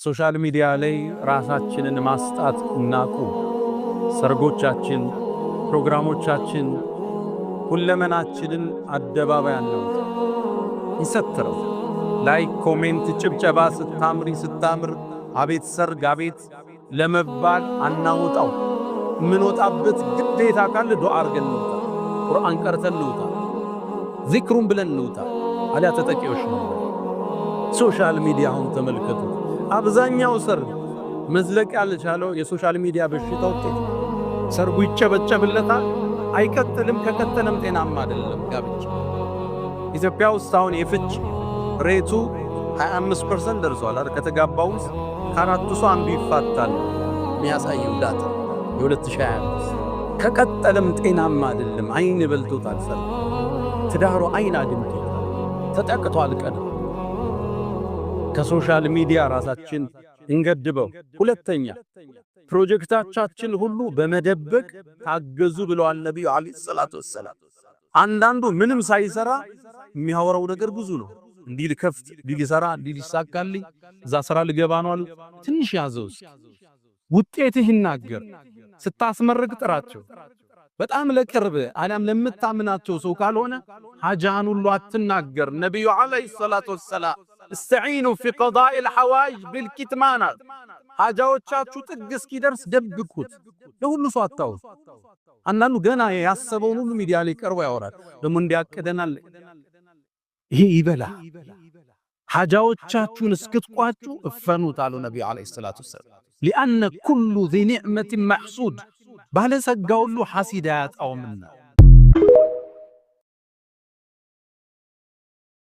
Social media ላይ ራሳችንን ማስጣት እናቁም። ሰርጎቻችን፣ ፕሮግራሞቻችን፣ ሁለመናችንን አደባባይ አናውጣ። ይሰትረው። Like፣ comment፣ ጭብጨባ፣ ስታምሪ ስታምር፣ አቤት ሰርግ አቤት ለመባል አናውጣው። የምንወጣበት ግዴታ ካለ ዱዓ አድርገን እንውጣ። ቁርአን ቀርተን እንውጣ። ዚክሩን ብለን እንውጣ። አሊያ ተጠቂዎች ነው። Social media አሁን ተመልከቱ። አብዛኛው ሰርግ መዝለቅ ያልቻለው የ social media በሽታ ውጤት ነው። ሰርጉ ይጨበጨብለታል፣ አይቀጥልም። ከቀጠለም ጤናማ አይደለም ጋብቻ። ኢትዮጵያ ውስጥ አሁን የፍች rate ኡ 25% ደርሷል አይደል? ከተጋባው ውስጥ ከአራቱ ሰው አንዱ ይፋታል የሚያሳየው data የ2025። ከቀጠለም ጤናማ አይደለም። አይን በልቶታል። ሰርግ ትዳሩ አይን አግኝቶታል፣ ተጠቅቷል። ቀደም ከ social media ራሳችን እንገድበው። ሁለተኛ፣ ፕሮጀክቶቻችን ሁሉ በመደበቅ ታገዙ ብለዋል ነቢዩ ዓለይሂ ሰላቱ ወሰላም። አንዳንዱ ምንም ሳይሰራ የሚያወራው ነገር ብዙ ነው። እንዲህ ልከፍት፣ እንዲህ ሊሰራ፣ እንዲህ ሊሳካልኝ፣ እዛ ስራ ልገባ ነው አሉ። ትንሽ ያዘው እስኪ፣ ውጤትህ ይናገር። ስታስመርቅ ጥራቸው። በጣም ለቅርብ አሊያም ለምታምናቸው ሰው ካልሆነ ሀጃህን ሁሉ አትናገር። ነቢዩ ዓለይሂ ሰላቱ ወሰላም استعينوا في قضاء الحوائج بالكتمان፣ ሀጃዎቻችሁ ጥግ እስኪደርስ ደብቁት። ለሁሉ ሰው አታውሩ። አንዳንዱ ገና ያሰበውን ሁሉ ሚዲያ ላይ ቀርቦ ያወራል። ደግሞ እንዲያቅደናል። ይሄ ይበላ። ሀጃዎቻችሁን እስክትቋጩ እፈኑት አሉ ነቢዩ ዓለይሂ ሰላቱ ወሰላም። لأن كل ذي نعمة محسود፣ ባለጸጋ ሁሉ ሐሲድ አያጣውምና።